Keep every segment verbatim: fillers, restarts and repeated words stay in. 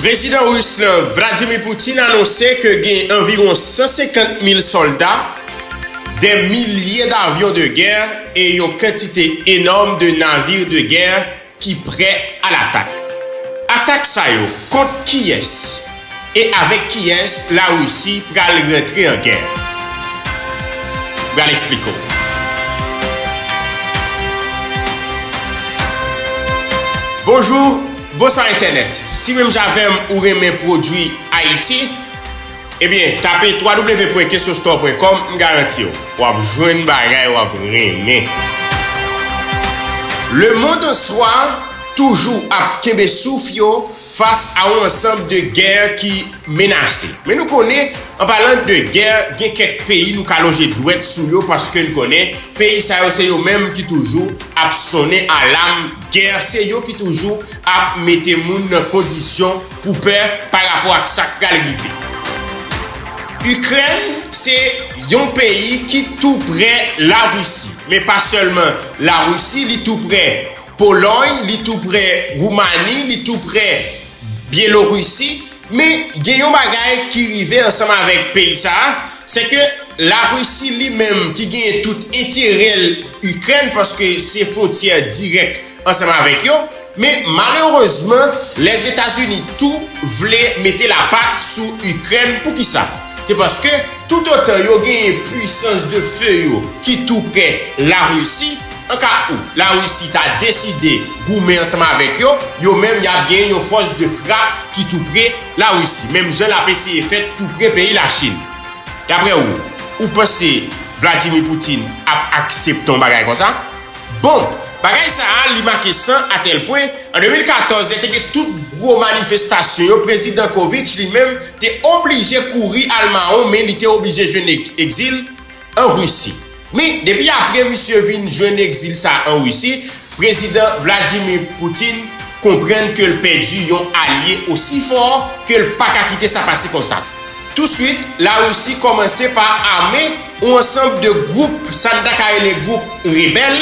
Prezidan ris lan, Vladimir Putin, anonse ke gen anviwon san senkant mil sòlda, dè milye davyon de gè e yon kantite enòm de navi de gè ki prè a latak. Atak sa yo kont kiyès e avèk kiyès Larisi pral rantre an gè? Pral eksplike w. Bonjou, bonswa entènèt. Si menm jan avè m ou renmen pwodui Ayiti, ebyen, tape w w w pwen kesostore pwen kòm, m garanti w, w ap jwenn bagay w ap renmen. Lemonn an swa toujou ap kenbe souf yo fas a yon ansanm de gè ki menase. Men nou konnen, an palan de gè, gen kèk peyi nou ka lonje dwèt sou yo paske n konnen peyi sa yo se yo menm ki toujou ap sonnen alam gè, se yo ki toujou ap mete moun nan kondisyon pou pè pa rapò ak sa k pral rive. Ikrèn se yon peyi ki tou prè Larisi, men pa sèlman Larisi, li tou prè Polòy, li tou prè Woumani, li tou prè Byelorisi, men gen yon bagay ki rive ansanm avèk peyi sa a, se ke Larisi li menm ki genyen tout enterè l Ikrèn, paske se fwontyè dirèk ansanm avèk yo, men malerezman, Lèzetazini tou vle mete lapat sou Ikrèn. Poukisa? Se paske toutotan yo genyen pwisans de fe yo ki tou prè Larisi, an ka ou Larisi ta deside goumen ansanm avèk yo, yo menm y ap genyen yon fòs de frap ki tou pre Larisi, menm jan l ap eseye fèt tou pre peyi Lachin. Daprè ou, ou panse Vladimir Putin ap aksepte yon bagay konsa? Bon, bagay sa a, li make san atèl pwen, an de mil katòz, lè te gen tout gwo manifestasyon yo, prezidan Kovic li menm te oblije kouri al mawon, men li te oblije jwenn ek-, egzil an Risi. Men, depi apre misye vin jwenn egzil sa an Risi, prezidan Vladimir Putin konprann ke l pèdi yon alye osi fò ke l pa ka kite sa pase konsa. Touswit, Larisi kòmanse pa ame yon ansanm de gwoup, sa n ta ka rele gwoup rebèl,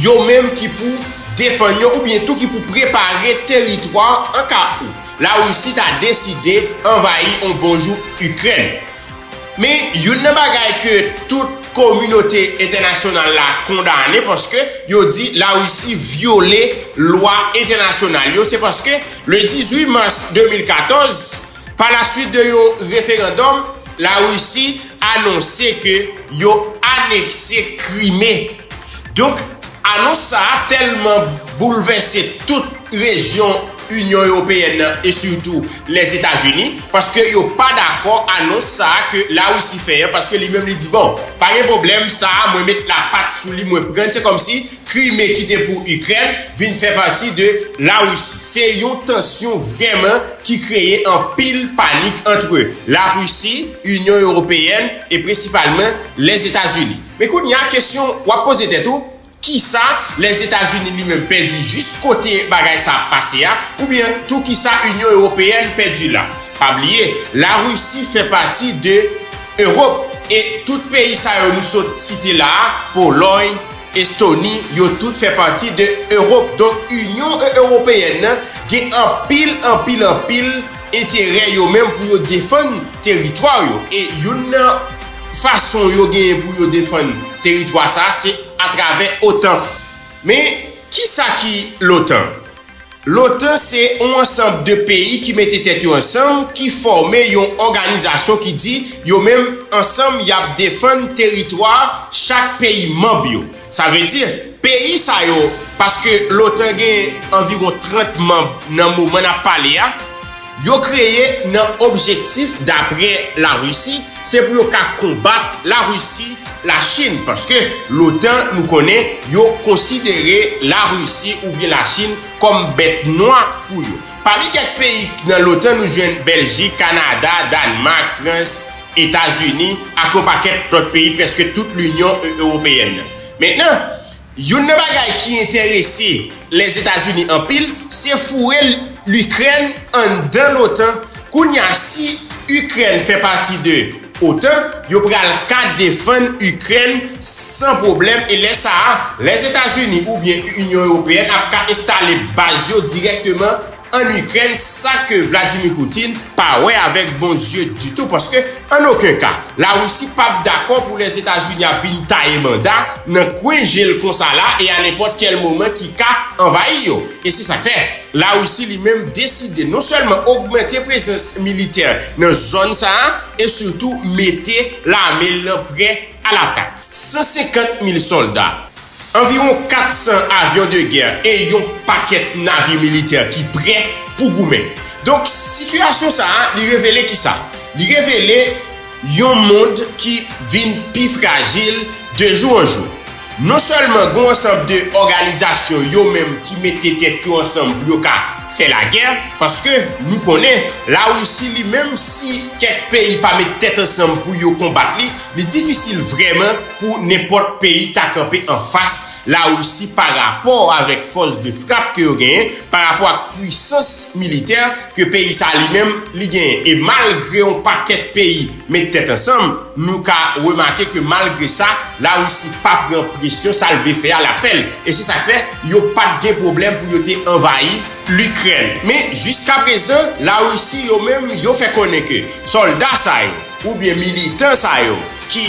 yo menm ki pou defann yo oubyen tou ki pou prepare teritwa an ka ou Larisi ta deside anvayi yon bon jou Ikrèn. Men, youn nan bagay ke tout kominote entènasyonal la kondane, paske yo di Larisi vyole lwa entènasyonal yo, se paske le dizuit mas de mil katòz, pa la swit de yon referandòm, Larisi anonse ke yo anekse Krime. Donk, anons sa a tèlman boulvèse tout rejyon Inyon Ewopeyèn nan e sitou Lèzetazini, paske yo pa dakò anons sa a ke Larisi fè an, paske li menm li di, bon, pa gen pwoblèm, sa a, mwen met lapat sou li, mwen pran l, se kòmsi Krime ki te pou Ikrèn vin fè pati de Larisi. Se yon tansyon vrèman ki kreye anpil panik ant Larisi, Inyon Ewopeyèn e prensipalman Lèzetazini. Men kounye a, kesyon w ap poze tèt ou, kisa Lèzetazini li menm pèdi jis kote bagay sa ap pase a, oubyen tou kisa Inyon Ewopeyèn pèdi la? Pa bliye, Larisi fè pati de Ewòp, e tout peyi sa yo nou sot site la a, Polòy, Estoni, yo tout fè pati de Ewòp. Donk, Inyon E-, Ewopeyèn nan gen anpil, anpil, anpil enterè yo menm pou yo defann teritwa yo. E youn nan fason yo genyen pou yo defann teritwa sa a, se atravè otan. Men, kisa ki lotan? Lotan se yon ansanm de peyi ki mete tèt yo ansanm, ki fòme yon òganizasyon ki di yo menm ansanm y ap defann teritwa chak peyi manm yo. Sa vle di, peyi sa yo, paske lotan gen anviwon trant manm nan moman n ap pale a, yo kreye nan objektif, dapre Larisi, se pou yo ka konbat Larisi, Lachin, paske lotan, nou konnen, yo konsidere Larisi oubyen Lachin kòm bèt nwa pou yo. Pami kèk peyi nan lotan, nou jwenn Bèljik, Kanada, Dànmak, Frans, Etazini, ak yon pakèt lòt peyi, prèske tout Linyon E-, Ewopeyèn nan. Mentnan, youn nan bagay ki enterese Lèzetazini anpil, se foure L-, Likrèn anndan lotan. Kounye a, si Ikrèn fè pati de otan, yo pral ka defann Ikrèn san pwoblèm, e lè sa a, Lèzetazini oubyen Inyon Ewopeyèn ap ka enstale baz yo dirèkteman ann Ikrèn, sa ke Vladimir Putin pa wè avèk bon zye ditou, paske, an okenn ka, Larisi p ap dakò pou Lèzetazini ap vin taye banda nan kwen je l konsa la, e a nenpòt kèl moman ki ka anvayi yo. E se sa k fè Larisi li menm deside non sèlman ogmante prezans militè nan zòn sa a, e sitou mete lame l nan prè a latak. San senkant mil sòlda, anviwon kat san avyon de gè e yon pakèt navi militè ki prè pou goumen. Donk, sitiyasyon sa a, li revele kisa? Li revele yon mond ki vin pi frajil de jou an jou. Non sèlman gen yon ansanm de òganizasyon yo menm ki mete tèt yo ansanm pou yo ka fè lagè, paske nou konnen Larisi li menm, si kèk peyi pa met tèt ansanm pou yo konbat li, li difisil vrèman pou nenpòt peyi ta kanpe anfas Larisi pa rapò avèk fòs de frap ke yo genyen, pa rapò ak pwisans militè ke peyi sa li menm li genyen. E malgre yon pakèt peyi met tèt ansanm, nou ka remake ke malgre sa, Larisi pa pran presyon, sa l vle fè a, l ap fè l. E se sa k fè yo pa t gen pwoblèm pou yo te anvayi Likrèn. Men, jiskaprezan, Larisi yo menm, yo fè konnen ke sòlda sa yo, oubyen militan sa yo, ki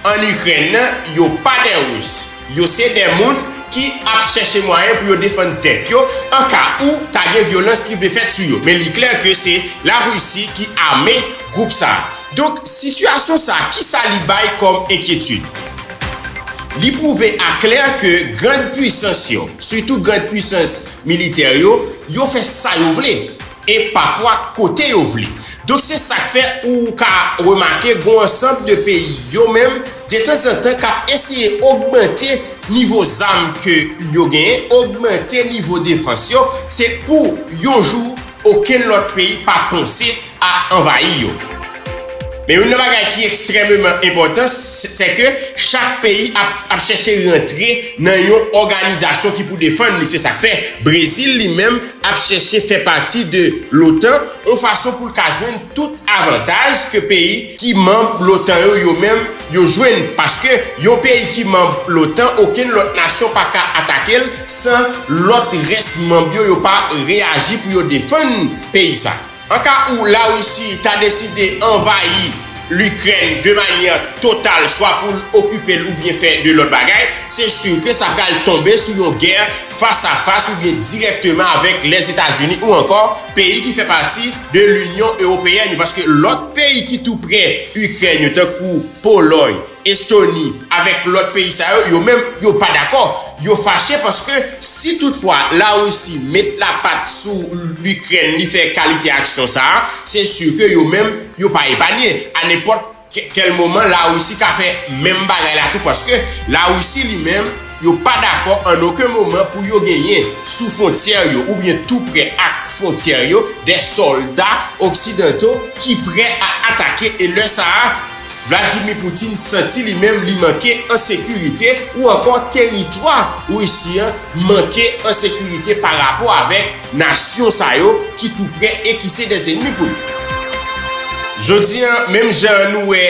ann Ikrèn nan, yo pa de Ris. Yo se de moun ki ap chèche mwayen pou yo defann tèt yo, an ka ou ta gen vyolans ki vle fèt sou yo. Men li klè ke se Larisi ki ame gwoup sa a. Donk, sitiyasyon sa a, kisa li bay kòm enkyetid? Li pwouve aklè ke grann pwisans yo, sitou grann pwisans militè yo, yo fè sa yo vle e pafwa kote yo vle. Donk, se sa k fè ou ka remake gon ansanm de peyi yo menm, detanzantan, k ap eseye ogmante nivo zam ke yo genyen, ogmante nivo defans yo. Se pou yon jou, okenn lòt peyi pa panse a anvayi yo. Men youn nan bagay ki ekstrèmeman enpòtan, se, se ke chak peyi ap, ap chèche rantre nan yon òganizasyon ki pou defann li. Se sa k fè Brezil li menm ap chèche fè pati de l'OTAN, yon fason pou l ka jwenn tout avantaj ke peyi ki manm l'OTAN yo, yo menm, yo jwenn. Paske yon peyi ki manm l'OTAN, okenn lòt nasyon pa ka atake l san lòt rès manm yo, yo pa reyaji pou yo defann peyi sa. An ka ou Larisi ta deside anvayi Likrèn de manyè total, swa pou l okipe l oubyen fè de lòt bagay, se si ke sa pral tonbe sou yon gè fas a fas oubyen dirèkteman avèk Lèzetazini ou ankò peyi ki fè pati de Linyon Ewopeyèn yo, paske lòt peyi ki tou prè Ikrèn yo, tankou Polòy, Estoni, avèk lòt peyi sa yo, yo menm, yo pa dakò. Yo fache paske si toutfwa Larisi met lapat sou Likrèn, li fè kalite aksyon sa a, se si ke yo menm, yo pa epanye. A nenpòt kè-, kèl moman, Larisi ka fè menm bagay la tou, paske Larisi li menm, yo pa dakò an okenn moman pou yo genyen sou fwontyè yo oubyen tou prè ak fwontyè yo de sòlda oksidanto ki prè a atake, e lè sa a, Vladimir Putin santi li menm li manke an sekirite, ou ankò teritwa Risi an manke an sekirite pa rapò avèk nasyon sa yo ki tou prè e ki se de zènmi pou li. Jodi an, menm jan nou wè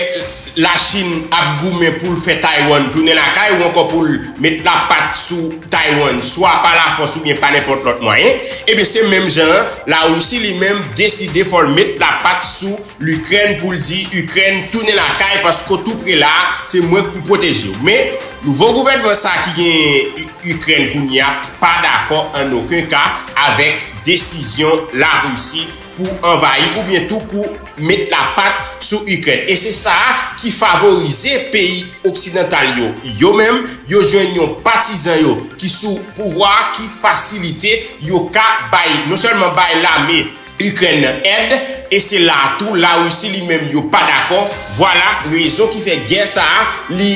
Lachin ap goumen pou l fè Taiwan tounen lakay, ou ankò pou l met lapat sou Taiwan, swa pa lafòs oubyen pa nenpòt lòt mwayen, ebyen se menm jan an, Larisi li menm deside fò l met lapat sou Likrèn pou l di Ikrèn tounen lakay paske w tou pre la, se mwen k pou pwoteje w. Men, nouvo gouvènman sa ki gen Ikrèn kounye a pa dakò an okenn ka avèk desizyon Larisi pou anvayi oubyen tou pou met lapat sou Ikrèn. E se sa a ki favorize peyi oksidantal yo. Yo menm, yo jwenn yon patizan yo ki sou pouvwa a ki fasilite yo ka bay, non sèlman bay lame Ikrèn nan èd, e se la a tou Larisi li menm yo pa dakò. Vwala rezon ki fè gè sa a li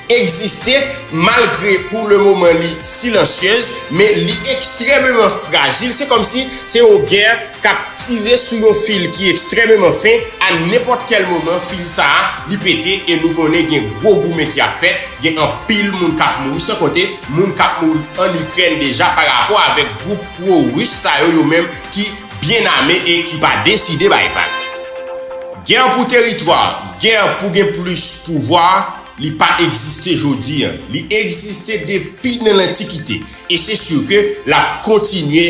egziste, malgre pou le moman li silansyez, men li ekstrèmeman frajil. Se kòmsi se yon gè k ap tire sou yon fil ki ekstrèmeman fen. A nenpòt kèl moman, fil sa a, li pete, e nou konnen gen gwo goumen ki ap fèt, gen anpil moun k ap mouri, san konte moun k ap mouri ann Ikrèn deja pa rapò avèk gwoup pwo-ris sa yo, yo menm ki byen ame e ki pa deside bay vag. Gè pou teritwa, gè pou gen plis pouvwa, li pa egziste jodi an. Li egziste depi nan lantikite. E se si ke l ap kontinye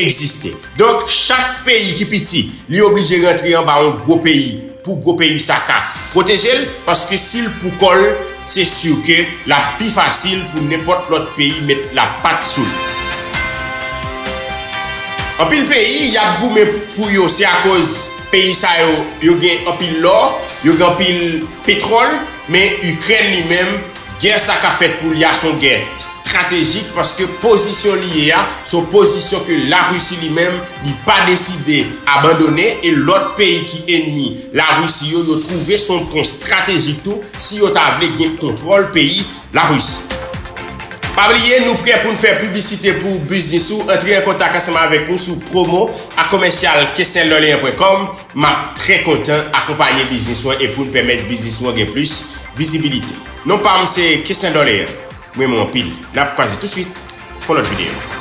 egziste. Donk, chak peyi ki piti, li oblije rantre anba yon gwo peyi pou gwo peyi sa ka pwoteje l, paske si l pou kò l, se si ke l ap pi fasil pou nenpòt lòt peyi met lapat sou l. Anpil peyi, y ap goumen pou yo, se akoz peyi sa yo, yo gen anpil lò, yo gen anpil petwòl, men Ikrèn li menm, gè sa k ap fèt pou li a se yon gè estratejik, paske pozisyon li ye a se yon pozisyon ke Larisi li menm li pa deside abandone, e lòt peyi ki enmi Larisi yo, yo twouve se yon pwen estratejik tou si yo ta vle gen kontwòl peyi Larisi. Pa bliye, nou prè pou n fè piblisite pou biznis ou. Antre an kontak ansanm avèk nou sou promo a commercial kessenlorleans point com. M ap trè kontan akonpaye biznis ou an e pou n pèmèt biznis ou an gen plis vizibilite. Non pa m se Kessenlorleans. M renmen w anpil. N ap kwaze touswit pou lòt videyo.